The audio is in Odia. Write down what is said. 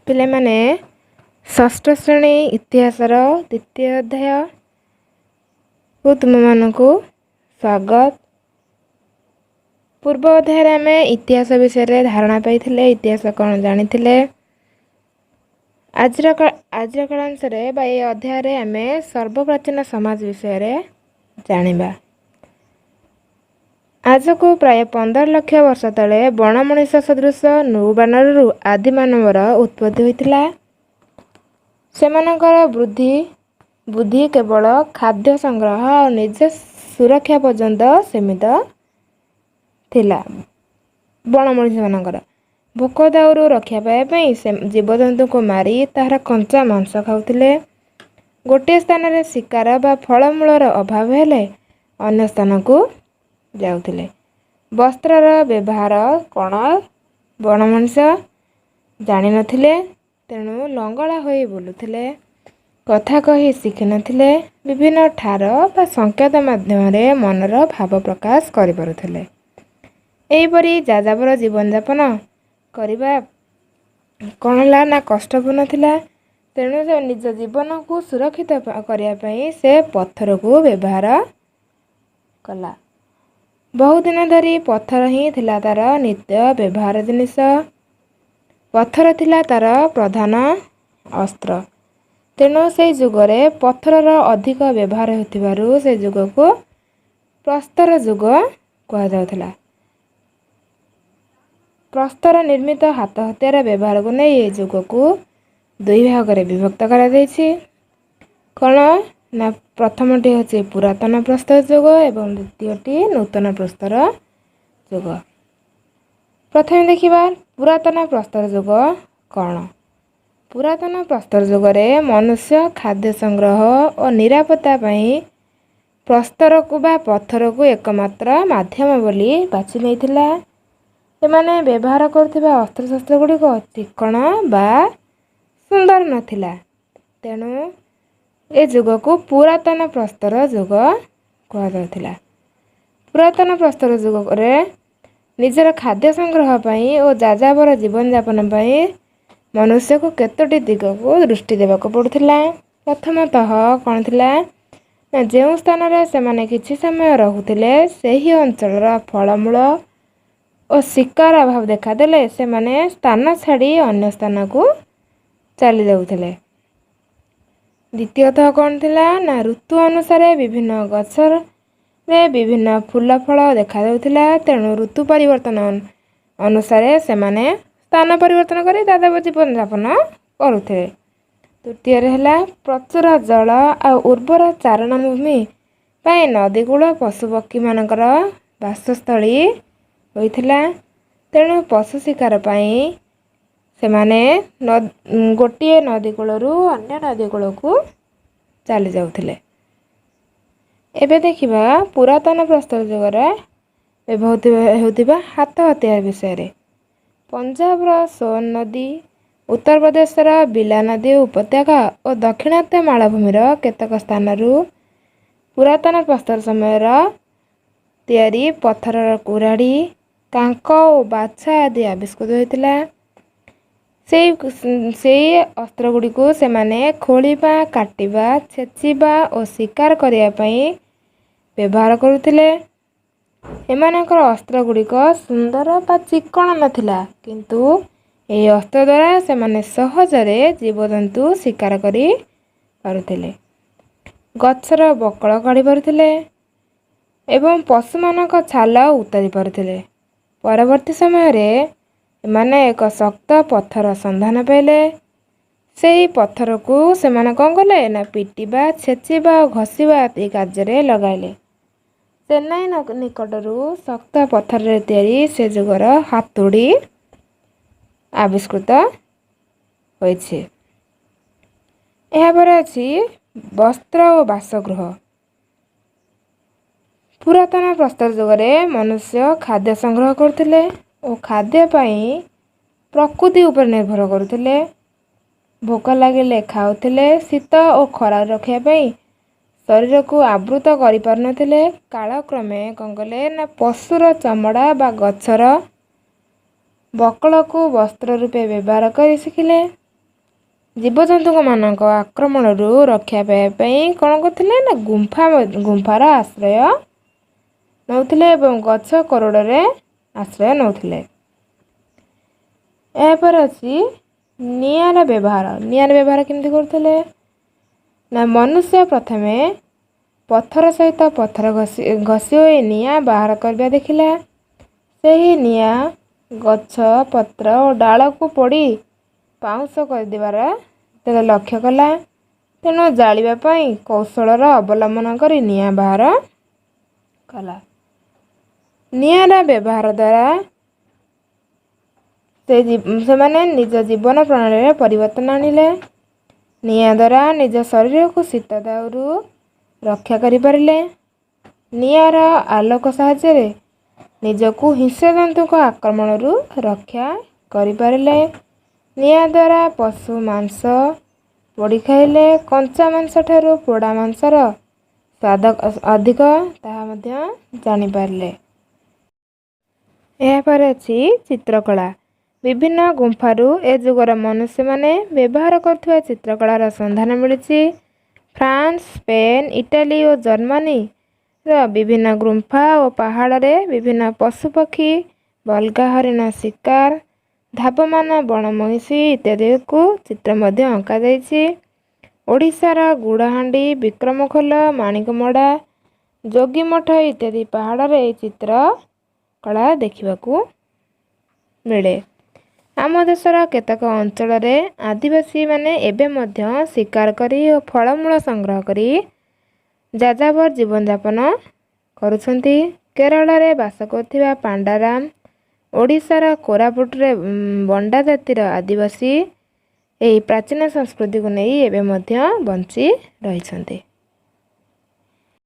ପିଲାମାନେ, ଷଷ୍ଠ ଶ୍ରେଣୀ ଇତିହାସର ଦ୍ୱିତୀୟ ଅଧ୍ୟାୟକୁ ତୁମମାନଙ୍କୁ ସ୍ୱାଗତ। ପୂର୍ବ ଅଧ୍ୟାୟରେ ଆମେ ଇତିହାସ ବିଷୟରେ ଧାରଣା ପାଇଥିଲେ, ଇତିହାସ କ'ଣ ଜାଣିଥିଲେ। ଆଜିର କାଳାଂଶରେ ବା ଏ ଅଧ୍ୟାୟରେ ଆମେ ସର୍ବପ୍ରାଚୀନ ସମାଜ ବିଷୟରେ ଜାଣିବା। ଆଜକୁ ପ୍ରାୟ 15 ଲକ୍ଷ ବର୍ଷ ତଳେ ବଣ ମଣିଷ ସଦୃଶ ନୃବାନରରୁ ଆଦିମାନବର ଉତ୍ପତ୍ତି ହୋଇଥିଲା। ସେମାନଙ୍କର ବୁଦ୍ଧି କେବଳ ଖାଦ୍ୟ ସଂଗ୍ରହ ଆଉ ନିଜ ସୁରକ୍ଷା ପର୍ଯ୍ୟନ୍ତ ସୀମିତ ଥିଲା। ବଣ ମଣିଷମାନଙ୍କର ଭୋକ ଦାଉରୁ ରକ୍ଷା ପାଇବା ପାଇଁ ସେ ଜୀବଜନ୍ତୁଙ୍କୁ ମାରି ତାହାର କଞ୍ଚା ମାଂସ ଖାଉଥିଲେ। ଗୋଟିଏ ସ୍ଥାନରେ ଶିକାର ବା ଫଳମୂଳର ଅଭାବ ହେଲେ ଅନ୍ୟ ସ୍ଥାନକୁ ଯାଉଥିଲେ। ବସ୍ତ୍ରର ବ୍ୟବହାର କ'ଣ ବଣ ମଣିଷ ଜାଣିନଥିଲେ, ତେଣୁ ଲଙ୍ଗଳା ହୋଇ ବୁଲୁଥିଲେ। କଥା କହି ଶିଖିନଥିଲେ। ବିଭିନ୍ନ ଠାର ବା ସଂକେତ ମାଧ୍ୟମରେ ମନର ଭାବ ପ୍ରକାଶ କରିପାରୁଥିଲେ। ଏହିପରି ଯାଯାବର ଜୀବନଯାପନ କରିବା କ'ଣ ହେଲା ନା କଷ୍ଟପୂର୍ଣ୍ଣ ଥିଲା। ତେଣୁ ସେ ନିଜ ଜୀବନକୁ ସୁରକ୍ଷିତ କରିବା ପାଇଁ ସେ ପଥରକୁ ବ୍ୟବହାର କଲା। ବହୁଦିନ ଧରି ପଥର ହିଁ ଥିଲା ତାର ନିତ୍ୟ ବ୍ୟବହାର ଜିନିଷ। ପଥର ଥିଲା ତାର ପ୍ରଧାନ ଅସ୍ତ୍ର। ତେଣୁ ସେଇ ଯୁଗରେ ପଥରର ଅଧିକ ବ୍ୟବହାର ହେଉଥିବାରୁ ସେ ଯୁଗକୁ ପ୍ରସ୍ତର ଯୁଗ କୁହାଯାଉଥିଲା। ପ୍ରସ୍ତର ନିର୍ମିତ ହାତ ହତିଆର ବ୍ୟବହାରକୁ ନେଇ ଏ ଯୁଗକୁ ଦୁଇ ଭାଗରେ ବିଭକ୍ତ କରାଯାଇଛି। କ'ଣ ନା ପ୍ରଥମଟି ହେଉଛି ପୁରାତନ ପ୍ରସ୍ତର ଯୁଗ ଏବଂ ଦ୍ୱିତୀୟଟି ନୂତନ ପ୍ରସ୍ତର ଯୁଗ। ପ୍ରଥମେ ଦେଖିବା ପୁରାତନ ପ୍ରସ୍ତର ଯୁଗ କ'ଣ। ପୁରାତନ ପ୍ରସ୍ତର ଯୁଗରେ ମନୁଷ୍ୟ ଖାଦ୍ୟ ସଂଗ୍ରହ ଓ ନିରାପତ୍ତା ପାଇଁ ପ୍ରସ୍ତରକୁ ବା ପଥରକୁ ଏକମାତ୍ର ମାଧ୍ୟମ ବୋଲି ବାଛି ନେଇଥିଲା। ଏମାନେ ବ୍ୟବହାର କରୁଥିବା ଅସ୍ତ୍ରଶସ୍ତ୍ର ଗୁଡ଼ିକ ଚିକ୍କଣ ବା ସୁନ୍ଦର ନଥିଲା। ତେଣୁ ଏ ଯୁଗକୁ ପୁରାତନ ପ୍ରସ୍ତର ଯୁଗ କୁହାଯାଉଥିଲା। ପୁରାତନ ପ୍ରସ୍ତର ଯୁଗରେ ନିଜର ଖାଦ୍ୟ ସଂଗ୍ରହ ପାଇଁ ଓ ଯାଯାବର ଜୀବନଯାପନ ପାଇଁ ମନୁଷ୍ୟକୁ କେତୋଟି ଦିଗକୁ ଦୃଷ୍ଟି ଦେବାକୁ ପଡ଼ୁଥିଲା। ପ୍ରଥମତଃ କ'ଣ ଥିଲା ନା ଯେଉଁ ସ୍ଥାନରେ ସେମାନେ କିଛି ସମୟ ରହୁଥିଲେ, ସେହି ଅଞ୍ଚଳର ଫଳମୂଳ ଓ ଶିକାର ଅଭାବ ଦେଖାଦେଲେ ସେମାନେ ସ୍ଥାନ ଛାଡ଼ି ଅନ୍ୟ ସ୍ଥାନକୁ ଚାଲି ଯାଉଥିଲେ। ଦ୍ୱିତୀୟତଃ କ'ଣ ଥିଲା ନା ଋତୁ ଅନୁସାରେ ବିଭିନ୍ନ ଗଛରେ ବିଭିନ୍ନ ଫୁଲ ଫଳ ଦେଖାଯାଉଥିଲା। ତେଣୁ ଋତୁ ପରିବର୍ତ୍ତନ ଅନୁସାରେ ସେମାନେ ସ୍ଥାନ ପରିବର୍ତ୍ତନ କରି ଯାଯାବର ଜୀବନଯାପନ କରୁଥିଲେ। ତୃତୀୟରେ ହେଲା ପ୍ରଚୁର ଜଳ ଆଉ ଉର୍ବର ଚାରଣ ଭୂମି ପାଇଁ ନଦୀକୂଳ ପଶୁପକ୍ଷୀମାନଙ୍କର ବାସସ୍ଥଳୀ ହୋଇଥିଲା। ତେଣୁ ପଶୁ ଶିକାର ପାଇଁ ସେମାନେ ଗୋଟିଏ ନଦୀ କୂଳରୁ ଅନ୍ୟ ନଦୀ କୂଳକୁ ଚାଲି ଯାଉଥିଲେ। ଏବେ ଦେଖିବା ପୁରାତନ ପ୍ରସ୍ତର ଯୁଗରେ ବ୍ୟବହୃତ ହେଉଥିବା ହାତ ହତିଆର ବିଷୟରେ। ପଞ୍ଜାବର ସୋନ ନଦୀ, ଉତ୍ତରପ୍ରଦେଶର ବିଲା ନଦୀ ଉପତ୍ୟକା ଓ ଦକ୍ଷିଣାତ୍ୟ ମାଳଭୂମିର କେତେକ ସ୍ଥାନରୁ ପୁରାତନ ପ୍ରସ୍ତର ସମୟର ତିଆରି ପଥରର କୁରାଢ଼ୀ, କାଙ୍କ ଓ ବାଛା ଆଦି ଆବିଷ୍କୃତ ହୋଇଥିଲା। ସେଇ ଅସ୍ତ୍ର ଗୁଡ଼ିକୁ ସେମାନେ ଖୋଳିବା, କାଟିବା, ଛେଚିବା ଓ ଶିକାର କରିବା ପାଇଁ ବ୍ୟବହାର କରୁଥିଲେ। ଏମାନଙ୍କର ଅସ୍ତ୍ର ଗୁଡ଼ିକ ସୁନ୍ଦର ବା ଚିକ୍କଣ ନଥିଲା, କିନ୍ତୁ ଏହି ଅସ୍ତ୍ର ଦ୍ୱାରା ସେମାନେ ସହଜରେ ଜୀବଜନ୍ତୁ ଶିକାର କରି ପାରୁଥିଲେ, ଗଛର ବକଳ କାଢ଼ି ପାରୁଥିଲେ ଏବଂ ପଶୁମାନଙ୍କ ଛାଲ ଉତାରି ପାରୁଥିଲେ। ପରବର୍ତ୍ତୀ ସମୟରେ ଏମାନେ ଏକ ଶକ୍ତ ପଥର ସନ୍ଧାନ ପାଇଲେ। ସେହି ପଥରକୁ ସେମାନେ କ'ଣ କଲେ ନା ପିଟିବା, ଛେଚିବା ଓ ଘଷିବା ଆଦି କାର୍ଯ୍ୟରେ ଲଗାଇଲେ। ଚେନ୍ନାଇ ନିକଟରୁ ଶକ୍ତ ପଥରରେ ତିଆରି ସେ ଯୁଗର ହାତୁଡ଼ି ଆବିଷ୍କୃତ ହୋଇଛି। ଏହାପରେ ଅଛି ବସ୍ତ୍ର ଓ ବାସଗୃହ। ପୁରାତନ ପ୍ରସ୍ତର ଯୁଗରେ ମନୁଷ୍ୟ ଖାଦ୍ୟ ସଂଗ୍ରହ କରୁଥିଲେ ଓ ଖାଦ୍ୟ ପାଇଁ ପ୍ରକୃତି ଉପରେ ନିର୍ଭର କରୁଥିଲେ। ଭୋକ ଲାଗିଲେ ଖାଉଥିଲେ। ଶୀତ ଓ ଖରାରୁ ରଖିବା ପାଇଁ ଶରୀରକୁ ଆବୃତ କରିପାରୁନଥିଲେ। କାଳକ୍ରମେ କ'ଣ କଲେ ନା ପଶୁର ଚମଡ଼ା ବା ଗଛର ବକଳକୁ ବସ୍ତ୍ର ରୂପେ ବ୍ୟବହାର କରି ଶିଖିଲେ। ଜୀବଜନ୍ତୁମାନଙ୍କ ଆକ୍ରମଣରୁ ରକ୍ଷା ପାଇବା ପାଇଁ କ'ଣ କରୁଥିଲେ ନା ଗୁମ୍ଫାର ଆଶ୍ରୟ ନେଉଥିଲେ ଏବଂ ଗଛ କୋରଡ଼ରେ ଆଶ୍ରୟ ନେଉଥିଲେ। ଏହାପରେ ଅଛି ନିଆଁର ବ୍ୟବହାର। ନିଆଁର ବ୍ୟବହାର କେମିତି କରୁଥିଲେ ନା, ମନୁଷ୍ୟ ପ୍ରଥମେ ପଥର ସହିତ ପଥର ଘଷି ଘଷି ହୋଇ ନିଆଁ ବାହାର କରିବା ଦେଖିଲା। ସେହି ନିଆଁ ଗଛ ପତ୍ର ଓ ଡାଳକୁ ପୋଡ଼ି ପାଉଁଶ କରିଦେବାର ଯେତେବେଳେ ଲକ୍ଷ୍ୟ କଲା, ତେଣୁ ଜାଳିବା ପାଇଁ କୌଶଳର ଅବଲମ୍ବନ କରି ନିଆଁ ବାହାର କଲା। ନିଆଁର ବ୍ୟବହାର ଦ୍ୱାରା ସେମାନେ ନିଜ ଜୀବନ ପ୍ରଣାଳୀରେ ପରିବର୍ତ୍ତନ ଆଣିଲେ। ନିଆଁ ଦ୍ୱାରା ନିଜ ଶରୀରକୁ ଶୀତ ଦାଉରୁ ରକ୍ଷା କରିପାରିଲେ। ନିଆଁର ଆଲୋକ ସାହାଯ୍ୟରେ ନିଜକୁ ହିଂସ୍ରଜନ୍ତୁଙ୍କ ଆକ୍ରମଣରୁ ରକ୍ଷା କରିପାରିଲେ। ନିଆଁ ଦ୍ୱାରା ପଶୁ ମାଂସ ପୋଡ଼ି ଖାଇଲେ। କଞ୍ଚା ମାଂସ ଠାରୁ ପୋଡ଼ା ମାଂସର ସ୍ୱାଦ ଅଧିକ, ତାହା ମଧ୍ୟ ଜାଣିପାରିଲେ। ଏହାପରେ ଅଛି ଚିତ୍ରକଳା। ବିଭିନ୍ନ ଗୁମ୍ଫାରୁ ଏ ଯୁଗର ମନୁଷ୍ୟମାନେ ବ୍ୟବହାର କରୁଥିବା ଚିତ୍ରକଳାର ସନ୍ଧାନ ମିଳିଛି। ଫ୍ରାନ୍ସ, ସ୍ପେନ୍, ଇଟାଲୀ ଓ ଜର୍ମାନୀର ବିଭିନ୍ନ ଗୁମ୍ଫା ଓ ପାହାଡ଼ରେ ବିଭିନ୍ନ ପଶୁପକ୍ଷୀ, ବଲଗା ହରିଣ ଶିକାର, ଧାବମାନ ବଣ ମଇଁଷି ଇତ୍ୟାଦିକୁ ଚିତ୍ର ମଧ୍ୟ ଅଙ୍କାଯାଇଛି। ଓଡ଼ିଶାର ଗୁଡ଼ାହାଣ୍ଡି, ବିକ୍ରମଖୋଲ, ମାଣିକମଡ଼ା, ଯୋଗୀମଠ ଇତ୍ୟାଦି ପାହାଡ଼ରେ ଏହି ଚିତ୍ର କଳା ଦେଖିବାକୁ ମିଳେ। ଆମ ଦେଶର କେତେକ ଅଞ୍ଚଳରେ ଆଦିବାସୀମାନେ ଏବେ ମଧ୍ୟ ଶିକାର କରି ଓ ଫଳମୂଳ ସଂଗ୍ରହ କରି ଯାଯାବର ଜୀବନଯାପନ କରୁଛନ୍ତି। କେରଳରେ ବାସ କରୁଥିବା ପାଣ୍ଡାରାମ, ଓଡ଼ିଶାର କୋରାପୁଟରେ ବଣ୍ଡା ଜାତିର ଆଦିବାସୀ ଏହି ପ୍ରାଚୀନ ସଂସ୍କୃତିକୁ ନେଇ ଏବେ ମଧ୍ୟ ବଞ୍ଚି ରହିଛନ୍ତି।